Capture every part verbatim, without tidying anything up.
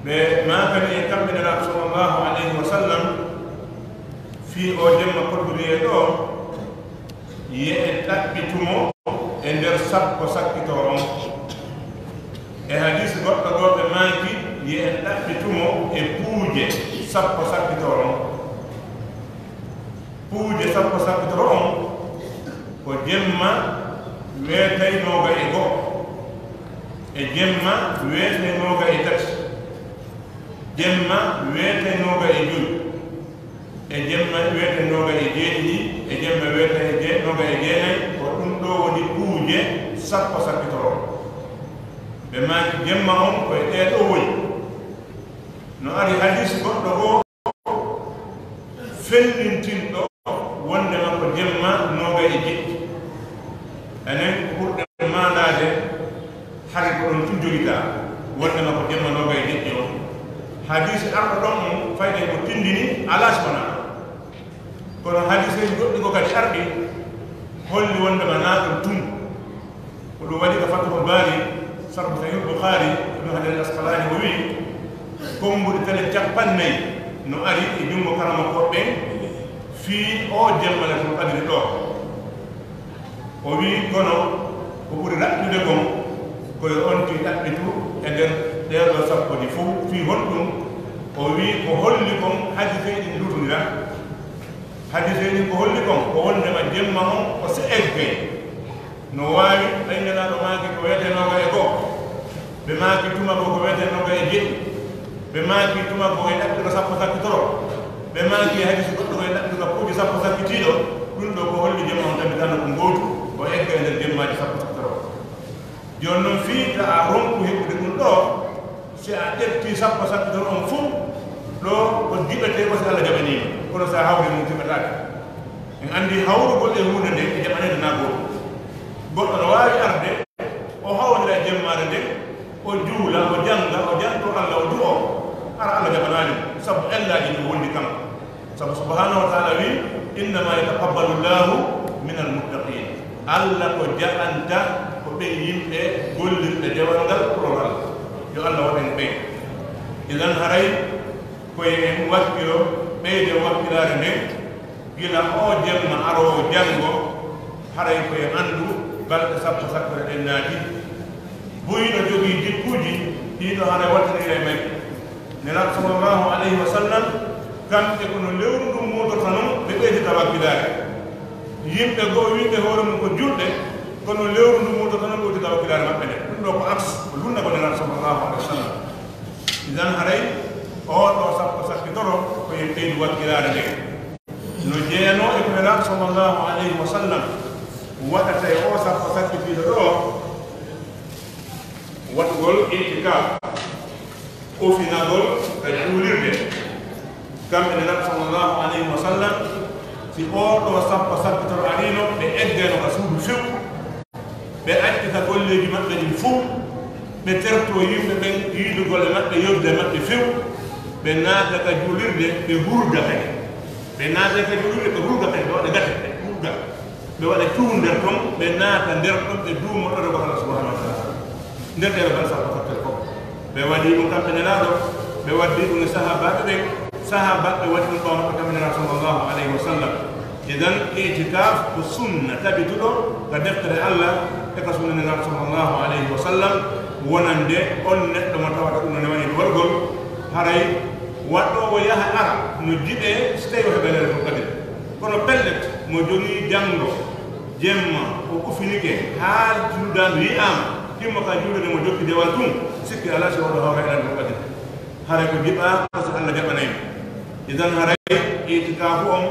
Ɓe maakani en kamɓe Nelaaɗo sallallahu alayhi wa sallam, fii o jemma kodduri e ɗo, ye en ɗaɓɓitumo e nder sappo sakkitoro on. E hadiis goɗɗo goo ɓe maaki, ye en ɗaɓɓitumo e puuje sappo sakkitoro on. Puuje sappo sakkitoro on ko jemma weetay nooga e go'o, e jemma weetay nooga e tati, jemma weetay nooga e joy, e jemma weetay nooga e jeeɗiɗi, e jemma weetay e jee-, nooga e jeenay. Ko ɗum ɗo woni puuje sappo sakkitoro. Ɓe maaki jemma on ko e ɗee ɗo woni. No ari hadiis goɗɗo goo fennintinɗo wondema ko jemma nooga e jeɗɗi. Enen ko ɓurɗen maandaade, hari ko ɗon tun jogitaa, wondema ko jemma nooga e jeɗɗi on. Hadiisi arɗo ɗon on, fayde ko tindini, alaa si wonaa. Kono hadiiseeji goɗɗi ko kadi arɗi, holli wondema naa ɗum tun. Ko ɗum waɗi ka Fathul Baari, Sarhu Sahih Bukhari, Ibn Hajar al Asqalani o wi'i, kommbuɗi tele cappannayi no ari e junngo karamokooɓe ɓen fii o jemma Laylatul Qadri ɗo. O wi'i, kono ko ɓuri raɓɓude kon, ko yo on tigi ɗaɓɓitu e nder ɗee ɗoo sappo ɗi fow. Fii honɗum? O wi'i, ko holli kon, hadiiseeji ɗin luutondira. Hadiiseeji ɗin ko holli kon, ko wondema jemma on ko si eggay. No waawi, ɓay Nelaaɗo maaki ko weetee nooga e go'o. Ɓe maaki tuma goo ko weetee nooga e jeɗɗi. Ɓe maaki tuma goo e ɗaɓɓude ko sappo sakkitoro. Ɓe maaki e hadiisi goɗɗo ko e ɗaɓɓude ko puuje sappo sakkitiiɗo. Ɗum ɗoo ko holli jemma on tabitano ko ngootu, o egga e nder jemmaaji sappo sakkitoro. Jooni non fii ka a ronku heɓude ɗum ɗoo, si a ƴetti sappo sakkitoro on fow, ɗoo ko jiɓetee ko si Alla jaɓaniima. Kono si a hawri mum jiɓetaake. En anndi hawrugol e huunde nde e jaɓaneede naa gooto. Goɗɗo no waawi arde, o hawrira e jemmaare nden, o juula, o jannga, o janto Alla, o du'oo, hara Alla jaɓanaali mo, sabu ellaaji ɗi o wondi kanko. Sabu subhaanahu wa ta'aala wi'i, "Innamaa yataqabbalu Llaahu minal muttaqiin." Alla ko jaɓanta ko ɓen yimɓe gollirɓe dewal ngal kulol Alla. Yo Alla waɗ en ɓen. Idan haray ko en wakkilo, ɓeyde wakkilaare nden, gila oo jemma aroowo janngo, haray ko en anndu balɗe sappo sakkere ɗen naati. Buy no jogii jikkuuji ɗiɗo haray wattaniray may. Nelaaɗo sallallahu alayhi wa sallam, kamɓe ko no lewru ndun muutorta non, ɓe ɓeydita wakkilaare. Yimɓe goo wi'uɓe hoore mum ko julɓe, kono lewru ndun muutorta non, ɓe uddita wakkilaare maɓɓe nden. Ɗum ɗoo ko aks, ko lunnagol Nelaaɗo sallallahu alayhi wa sallam. Idan haray, oo ɗoo sappo sakkitoro, ko en ɓeydu wakkilaare nden. No jeyanoo e ko Nelaaɗo sallallahu alayhi wa sallam waɗata e oo sappo sakkitiiɗo ɗoo, waɗugol itikaf, ufinagol ka juulirde. Kamɓe Nelaaɗo sallallahu alayhi wa sallam, si oo ɗoo sappo sakkitoro ariino, ɓe eggayno ka suudu few, ɓe accita golleeji maɓɓe ɗin fow, ɓe tertoo yimɓe ɓen yiidugol e maɓɓe, yewtude e maɓɓe few, ɓe naata ka juulirde, ɓe hurga kadi. Ɓe naata ka juulirde, ɓe hurga kadi, ɓe waɗa gate, ɓe hurga. Ɓe waɗa cuuɗi nder ton, ɓe naata nder ton, ɓe duumo ɗoɗo ko Allah subhanahu wa ta'ala. Nder ɗee ɓe mbaɗa sappo sakkere fof. Ɓe waɗi ɗum kamɓe Nelaaɗo, ɓe waɗi ɗum e sahaabaaɓe ɓen, sahaabaaɓe ɓe waɗi ɗum ɓaawo maɓɓe kamɓe Nelaaɗo sallallahu alayhi wa sallam. Idan, itikaf ko sunna tabituɗo ka deftere Allah e ka sunna Nelaaɗo sallallahu alayhi wa sallam, wonande on neɗɗo mo tawata ɗum no newani waɗugol, haray waɗoowo yaha ara no jiɓee so tawi o heɓa Laylatul Qadr. Kono pellet, mo jogii janngo jemma, o ufinike haa juuldaandu yi'aama, himo ka juulde mo jokki dewal tun, sikki alaa si oɗo hawra e Laylatul Qadr. Haray ko jiɓaa, ko si Allah jaɓanay mo. Idan haray itikaafu on,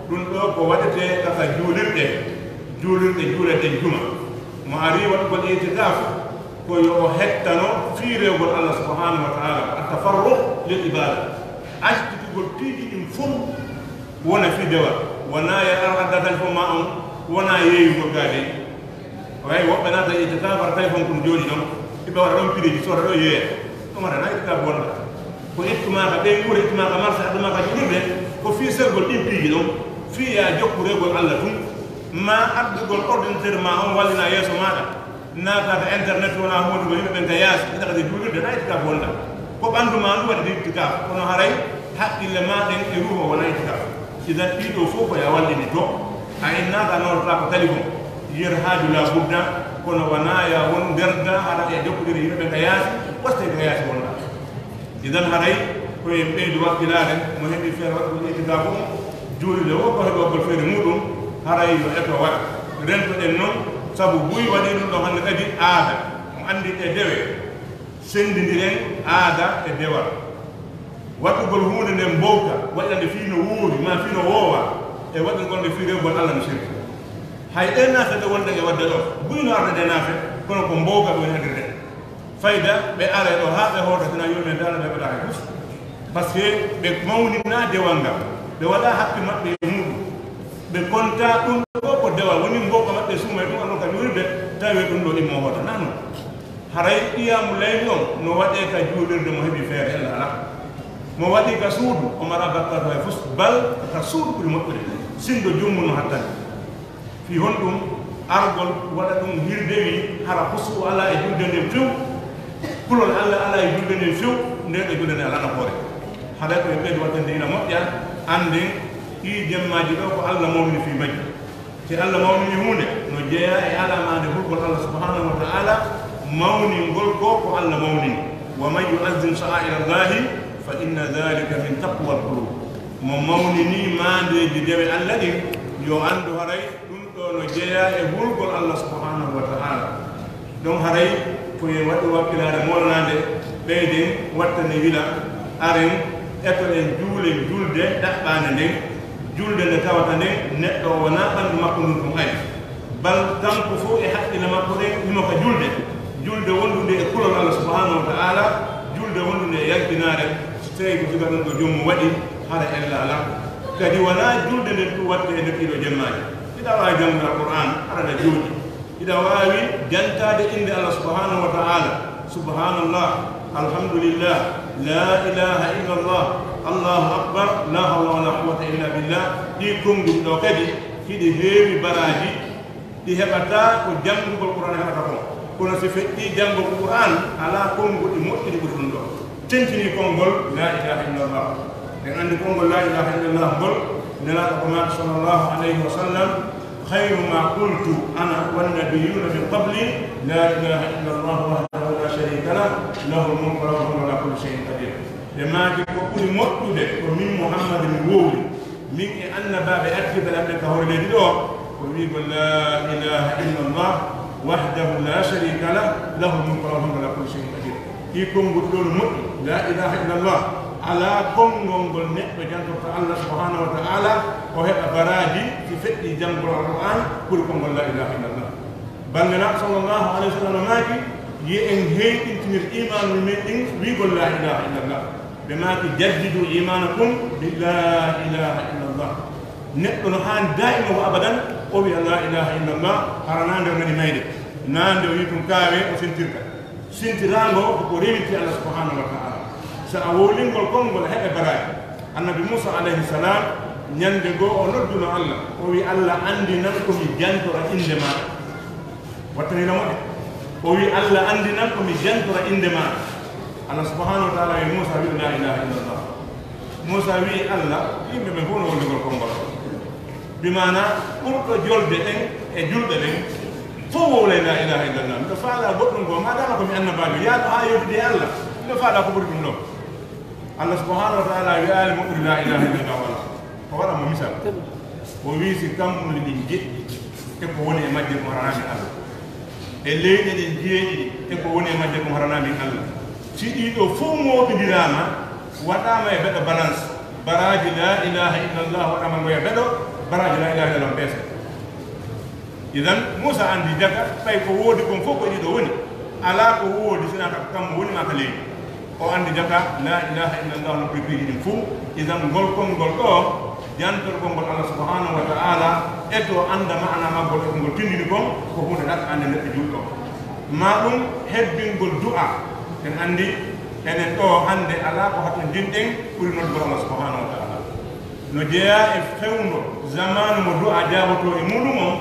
ɗum ɗoo ko waɗetee ka, ka juulirɗe, juulirɗe juuleten juma. Mo arii waɗugol itikaafu, ko yo o hettano fii rewgol Allah subhanahu wa ta'ala, at-tafarruq lil ibada. Accitugol piiji ɗin fow wona fii dewal, wonaa yo ara adda téléphone maa on, wonaa yeeyugol gaa dey. Way woɓɓe naata itikaf, ara téléphone kun jooɗi ɗon, hiɓe wara ɗon pireeji, soda ɗo yeeya. Ɗum ara na itikaf wonda. Ko ittumaaka ɓeynguure, ittumaaka marché, addumaaka juulirde, ko fii sergol ɗin piiji ɗon, fii yaa jokku rewgol Allah tun, maa addugol ordinateur maa on wallina yeeso maaɗa, naata ka internet wona hoodugol yimɓe ɓen ka yaasi, ita ka juulirde, na itikaf wonda. Ko ɓanndu maa ndu waɗi itikaaf, kono haray haqqille maa ɗen e ruuhu o wonaa itikaaf. Idan ɗii ɗoo fof ko yo a wallini to. A innaaka a noototaako téléphone. Yer haaju laa budda, kono wonaa yo a won nder gaa, haɗa e jokkondiral e yimɓe ɓen ka yaasi, waste ka yaasi wonɗaa. Idan haray ko en ɓeydu wakkilaare mo heɓi feere waɗugol itikaafu on, juulde wo ko heɓogol feere muuɗum, haray yo eto waɗa. Rentoɗen non, sabu buy waɗii ɗum ɗoo hannde kadi aada. On anndi e dewe, senndindiren aada e dewal. Waɗugol huunde nden mbowka, waɗirande fii no woori, maa fii no woowa, e waɗirgol nde fii rewgol Alla no sirri. Hay ɗee naafe ɗe wonɗen e waɗde ɗoo, buy no arde ɗee naafe, kono ko mbowka ɓe woni addirde. Fayda ɓe ara ɗoo haa ɓe hoota, sina yoomi e daala ɓe waɗa hay fus. Parce que ɓe mawninaa dewal ngal, ɓe waɗaa haqqe maɓɓe e muuɗum. Ɓe kontaa ɗum ɗoo ko dewal, woni mbowka maɓɓe suuma e ɗum, alon ka juulirde, tawi ɗum ɗoo immo hoota. Naa non. Haray qiyaamu layli on no waɗee ka juulirde mo heɓi feere, ella alaa. Mo waɗi ka suudu, o maraa bakkaatu hay fus, bal ka suudu ɓuri moƴƴude, sinndo jummu no hattani. Fii honɗum? Argol waɗa ɗum hirde wi hara husu alaa e julde nden few, kulol Alla alaa e julde nden few, nden ɗoo julde nden alaa nafoore. Haray ko en ɓeydu waɗande ina moƴƴa, annden ɗii jemmaaji ɗoo ko Alla mawnini fii majji. Te Alla mawnini huunde no jeyaa e alamaande hulgol Alla subhanahu wa ta'ala, mawningol ko ko Alla mawnini. Wa man yu'azzim sha'aira Allahi fa inna dhalika min taqwal qulub. Mo mawnini maandeeji dewe Alla ɗin, yo anndu haray ɗum ɗoo no jeyaa e hulgol Alla subhanahu wa ta'ala. Ɗum haray ko e waɗi wakkilaare molnaande, ɓeyden wattani wila, aren etoɗen juulen julde ɗaɓɓaande nden, julde nde tawata nden neɗɗo o wonaa ɓanndu makko ndun ɗum ari. Bal kanko fof e haqqille makko ɗen himo ka julde, julde wondunde e kulol Alla subhanahu wa ta'ala, julde wondunde e yaltinaare, so tawi ko sifa ɗum ɗo joomum waɗi, hara ella alaa. Kadi wonaa julde nden tun watte e nder ɗiɗo jemmaaji. Hiɗa waawi janngude Alqur'aan, hara aɗa jooɗii. Hiɗa waawi jantaade innde Alla subhanahu wa ta'ala, subhanallah, alhamdulillah, la ilaha illallah, Allahu akbar, la hawla wala quwwata illa billah. Ɗii konnguɗi ɗoo kadi hiɗi heewi baraaji, ɗi heɓataa ko janngugol Qur'aan heɓata kon. Kono si feƴƴii janngugol Qur'aan, alaa konnguɗi moƴƴuɗi ɓuri ɗum ɗoo. Tentinii konngol la ilaha illallah. En anndi konngol la ilaha illallah ngol, Nelaaɗo ko maaki sallallahu alayhi wa sallam, "Khayru ma qultu ana wan nabiyyuna min qabli, la ilaha illallah wahdahu la sharika lah, lahul mulku wa lahul hamdu wa ala kulli shay'in qadir." Ɓe maaki, "Ko ɓuri moƴƴude ko min Muhammad mi wowli, min e annabaaɓe ardiiɓe ɓen ka hoore leydi ɗoo, ko wi'ugol la ilaha illallah wahdahu la sharika lah, lahul mulku wa lahul hamdu wa ala kulli shay'in qadir." Ɗii konnguɗi ɗoo no moƴƴi. La ilaha illallah, alaa konngol ngol neɗɗo jantorta Alla subhanahu wa ta'ala, o heɓa baraaji si feƴƴii janngol Alqur'aan ɓuri konngol la ilaha illallah. Banndiraaɗo sallallahu alayhi wa sallam maaki, "Yo en heyɗintinir iimaanu men ɗin wi'ugol la ilaha illallah." Ɓe maaki, "Jaddidu iimaanakum bi la ilaha illallah." Neɗɗo no haani daa'ima wa abadan o wi'a la ilaha illallah, hara naa nde o nani mayde, naa nde o yi'i tun kaawe o sentirta. Sintiraango ko ko rewinti Alla subhanahu wa ta'ala. So a wowlingol konngol heɓe baraaji. Annabi Muusa alayhi salam, ñande goo o nodduno Alla, o wi'i, "Alla anndinan ko mi jantora innde maa." Wattanino mo de. O wi'i, "Alla anndinan ko mi jantora innde maa." Alla subhanahu wa ta'ala wi'i Muusa, "Wi'u la ilaha illallah." Muusa wi'i Alla, "Yimɓe ɓen fof no wowlingol konngol." Bi maana, ɓurɗo jolde en e julɓe ɓen fof wowlay la ilaha illallah. Miɗo faalaa goɗɗum goo, maadaama ko mi annabaajo, yaaɗo haa yewtude e Alla. Miɗo faalaa ko ɓuri ɗum ɗoo. Alla subhanahu wa ta'ala wi'aali mo ɓuri la ilaha illallah wala. O waɗa mo misal. O wi'i, si kammuuli ɗin jeɗɗi e ko woni e majje ko haranaa min Alla, e leyɗe ɗen jeeɗiɗi e ko woni e majje ko haranaa min Alla, si ɗii ɗoo fof mooɓindiraama, waɗaama e beɗo balance, baraaji la ilaha illallah waɗaama ngo e beɗo, baraaji la ilaha illallah peese. Idan, Muusa anndi jaka, ɓay ko woodi kon fof ko e ɗii ɗoo woni. Alaa ko woodi, sinaa ka kammu woni maa ka leydi. O anndi jaka, la ilaha illallah, no ɓe piiji ɗin fof. Idan, ngol konngol ɗoo, jantorgol ngol Alla subhanahu wa ta'ala, e to annda maana maggol, e ko ngol tindini kon, ko huunde ɗaɗɗaande neɗɗo julɗo. Maa ɗum hebbingol du'a. En anndi, enen ɗoo hannde alaa ko hatonjinɗen ɓuri noddugol Alla subhanahu wa ta'ala. No jeyaa e fewndo zamaanu mo du'a jaabotoo e muuɗum on,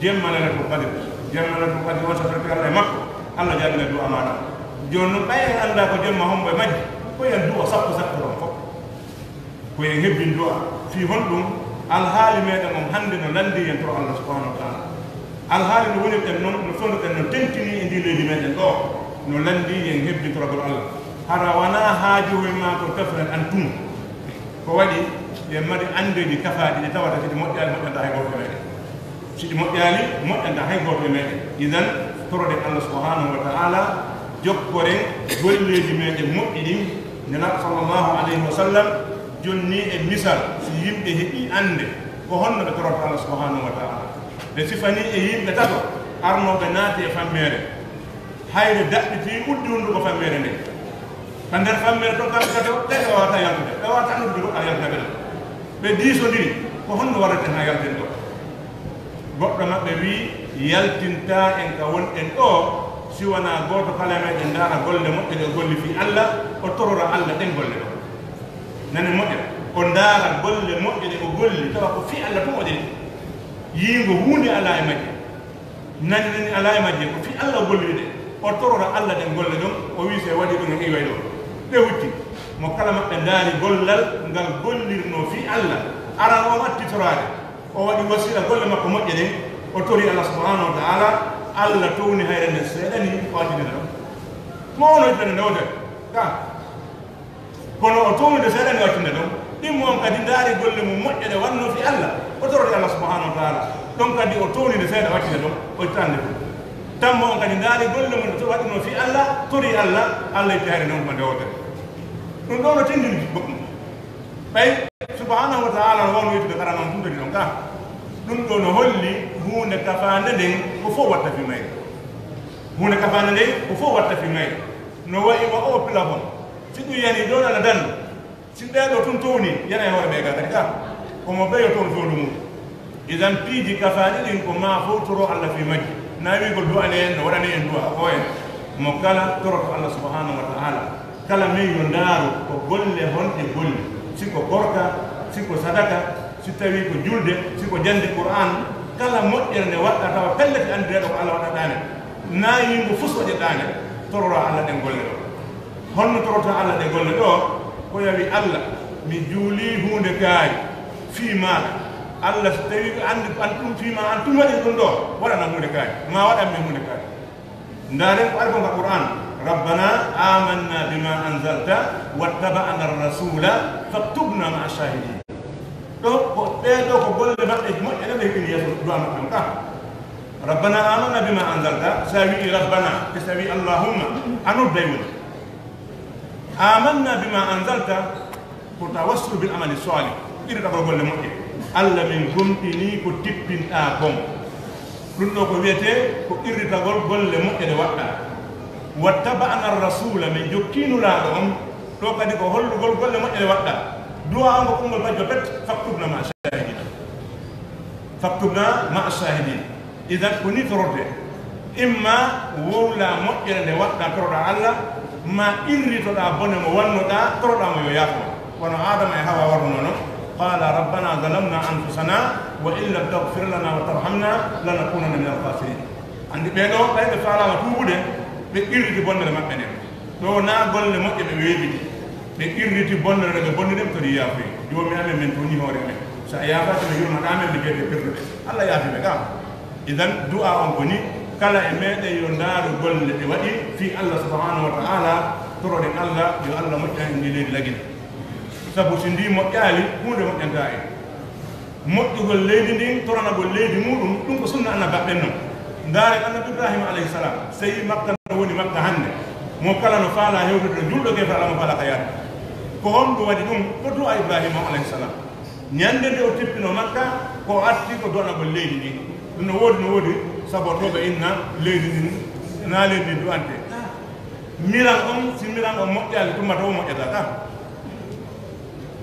jemma Laylatul Qadr. Jemma Laylatul Qadr on, so a torii Alla e makko, Alla jaabina du'a maaɗa. Jooni non, ɓay en anndaa ko jemma hombo e majji, Ko en du'a sappo sappo ɗon fof. Ko en hebbin du'a. Fii honɗum? Alhaali meɗen on hannde no lanndi en to Allah subhanahu wa ta'ala. Alhaali no wonirɗen non, no fewnoɗen non tentini e ndi leydi meɗen ɗo, no lanndi en hebbintoragol Allah. Hara wanaa haaju hoy maa ko tefren an tun. Ko waɗi, yen mari anndeeji kafaaɗi ɗi tawata siɗi moƴƴaali, moƴƴanta hay gooto e meɗen. Siɗi moƴƴaali, moƴƴanta hay gooto e meɗen. Idan, toroɗen Allah subhanahu wa ta'ala, jokkoren golleeji meɗen moƴƴi ɗin. Nelaaɗo sallallahu alayhi wa sallam jonni e misal, si yimɓe heɓi annde, ko honno ɓe tororta Allah subhanahu wa ta'ala. Ɓe sifani e yimɓe tato arnooɓe naati e fammeere. Hayre daɓɓiti uddi hunduko fammeere nden. Ka nder fammeere ton kamɓe tato, ɓe ɓe wawata yaltude, ɓe wawata noddude goɗɗo yaltude ɓe ɗon. Ɓe diisondiri, ko honno waɗaten haa yalten ɗo? Goɗɗo maɓɓe wi'i, yaltintaa en ka wonɗen ɗo, si wanaa gooto kala e meɗen ndaara golle moƴƴe ɗe o golli fii Allah, o torora Allah ɗen golle ɗon. Nane moƴƴa, o ndaara golle moƴƴe ɗe o golli, tawa ko fii Allah tun o waɗiri. Yiingo huunde alaa e majje. Nani nani alaa e majje, ko fii Allah o golliri ɗe. O torora Allah ɗen golle ɗon, o wi'i, si waɗi ɗum e iway ɗo. Ɓe hucci. Mo kala maɓɓe ndaari gollal ngal gollirnoo fii Allah. Aran on atti toraade. O waɗi wasiila golle makko moƴƴe ɗen. O tori Allah subhanahu wa ta'ala. Allah towni hayre nden seeɗa ni, o wattini ɗum. Mo ono ittani nde wote. Ka. Kono o towni nde seeɗa nde wattinde ɗon. Ɗimmo on kadi ndaari golle mum moƴƴe ɗe wannoo fii Allah. O torori Allah subhanahu wa ta'ala. Ɗon kadi o towni nde seeɗa wattinde ɗon. O ittani nde ɗum. Tammo on kadi ndaari golle mum ɗe waɗunoo fii Allah, tori Allah, Allah itti hayre nden ko nde wote. Ɗum ɗo no tindini goɗɗum. Ɓay subhanahu wa ta'ala no wawno yettude kala noon tun kadi ɗon ka. Ɗum ɗo no holli huunde kafaande nden ko fof watta fii mayre. Huunde kafaande nden ko fof watta fii mayre. No wayi wa o plafond. Si ɗum yani ɗon ana dandu. Si ɓee ɗo tun towni, yana e hoore ɓee ga kadi ka. Ko mo ɓeyo toon fewndo mum. Idan piiji kafaaɗi ɗin ko maa fow toro Allah fii majji. Na wi'ugol du'anee en, no waɗanee en du'a, ko en. Mo kala toroto Allah subhanahu wa ta'ala. Kala men yo ndaaru ko golle honɗe golli. Si ko korka, si ko sadaka, si tawii ko julde, si ko jannde Qur'an, kala moƴƴere nde waɗɗa tawa pellet anndireeɗo ko Allah waɗaɗaa nde. Na yiingo fus waɗirɗaa nde. Torora Allah ɗen golle ɗo. Honno torotaa Allah ɗe golle ɗo? Ko yawi Allah, mi juulii huunde kaari fii maaɗa. Allah, si tawii ko anndi an ɗum fii maa, an tun waɗi ɗum ɗo, waɗanam huunde kaari. Maa waɗan min huunde kaari. Ndaaren ko ari kon ka Qur'an. Rabbana amanna bima anzalta wattaba'na ar-rasula faktubna ma'a shahidin. Ɗo ko ɓee ɗo ko golle maɓɓe moƴƴe ɗe ɓe heɓini yeeso du'a maɓɓe on ka. Rabbana amanna bima anzalta, si a wi'i Rabbana, e si a wi'i Allahumma, a nodday woni. Amanna bima anzalta, ko tawassul bil amali salih, qirritagol golle moƴƴe. Allah min gomɗinii ko tippinɗaa kon. Ɗum ɗo ko wiyetee ko qirritagol golle moƴƴe ɗe waɗɗaa. Wattaba'na ar-rasula, min jokkii Nulaaɗo on, ɗo kadi ko hollugol golle moƴƴe ɗe waɗɗaa. Du'a on ko konngol bajjo pet, faktubna ma'a shahidin. Faktubna ma'a shahidin. Idan ko ni torortee. Imma wowlaa moƴƴere nde waɗɗaa toroɗaa Allah, maa qirritoɗaa bone mo wannoɗaa, toroɗaa mo yo yaafo ma. Wano Aadama e Hawa warunoo non. Qala rabbana zalamna anfusana wa in lam taghfir lana wa tarhamna lanakunanna minal khasirin. Anndi ɓee ɗoo, ɓay ɓe faalaama tuubude, ɓe qirriti bonnere maɓɓe nden. Ɗoo na golle moƴƴe ɓe weeɓiti. Ɓe qirriti bonnere nde ɓe bonni nden, ɓe tori yaafuye. Joomi amen, min tooñi hoore amen. Si a yaafaaki, min yurmataa men, min jeete pirduɓe. Allah yaafi ɓe ka. Idan, du'a on ko ni, kala e meɗen yo ndaaru golle ɗe waɗi fii Allah subhanahu wa ta'ala, toroɗen Allah, yo Allah moƴƴan en ndi leydi Lagine. Sabu si ndi moƴƴaali, huunde moƴƴantaa en. Moƴƴugol leydi ndin, toranagol leydi muɗum, ɗum ko sunna annabaaɓe ɓen non. Ndaaren annabi Ibrahima alayhi salam, so yii Makka no woni Makka hannde, mo kala no faalaa hewtude ɗo, julɗo ke faalaa mo faalaaka yaade. Ko honɗum waɗi ɗum? Ko du'a Ibrahima alayhi salam. Ñande nde o tippinoo Makka, ko o arti ko du'anagol leydi ndin. Ɗum no woodi, no woodi sabotooɓe inna leydi ndin, na leydi ndin du'ante. Miran on, si miran on moƴƴaali, tuma taw moƴƴataa ka.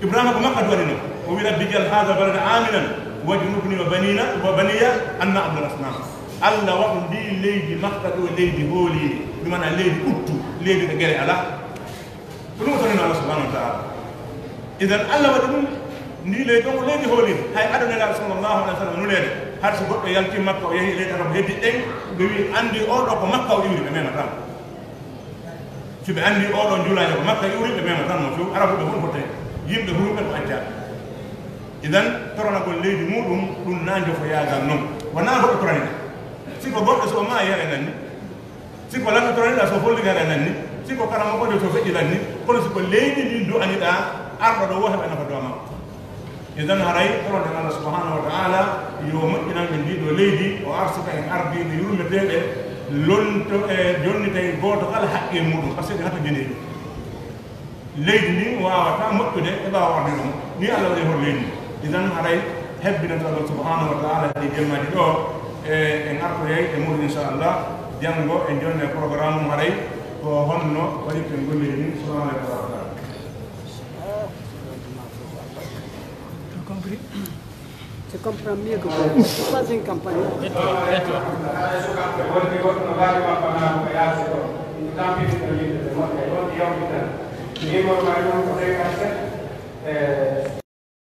Ibrahima ko Makka du'anino. O wi, "Rabbi ij'al hadha balada aminan wajnubni wa banina, wa baniya an na'budal asnam." Allah waɗu ndi leydi Makka ɗo leydi hooliiri, ɗum wona leydi ɓuttu, leydi ɗo gere alaa. Ko ɗum o tonino Allah subhanahu wa ta'ala. Idan Allah waɗi ɗum, ndi leydi ɗon ko leydi hooliiri. Hay ado Nelaaɗo sallallahu alaihi wa sallam nuleede, har so goɗɗo yalti Makka, o yehi leydi Arab heddi ɗen, ɓe wi, "Anndi o ɗo ko Makka o iwri," ɓe memataa. Si ɓe anndi oɗo njulaani ko Makka iwri, ɓe mema tan mo few, Arabuɓe fof ko tawi. Yimɓe huruɓe ko accaaɓe. Idan, toranagol leydi muɗum, ɗum na njofoyaagal non. Wonaa goɗɗo toraniɗa. Si ko goɗɗo so o maayi, haɗa nanni. Si ko lanɗo toraniɗa, so o follike, haɗa nanni. Si ko karamoko de, so feƴƴi, lanni. Kono si ko leydi ndin du'aniɗa, arɗo ɗo woo heɓa nafa dow makko. Idan haray, toronɗen Allah subhanahu wa ta'ala, yo moƴƴinan en ndii ɗoo leydi, o arsika en ardiiɓe yurmeteeɓe, lonto e jonnita e gooto kala haqqe muɗum, par ce que hata jeni ɗum. Leydi ndin waawataa moƴƴude e ɓaawo ardiiɗo mum. Ni Allah waɗi hol leydi ndin. Idan haray, hebbinanta Allah subhanahu wa ta'ala ɗi jemmaaji ɗoo, e en artoyay e muɗum inchallah. Janngo en jonnee programme mum haray, ko honno waɗirten golleeji ɗin. Salamu aleykum wa rahmatullah. Tu as compris? Je comprends mieux que vous. C'est pas une campagne.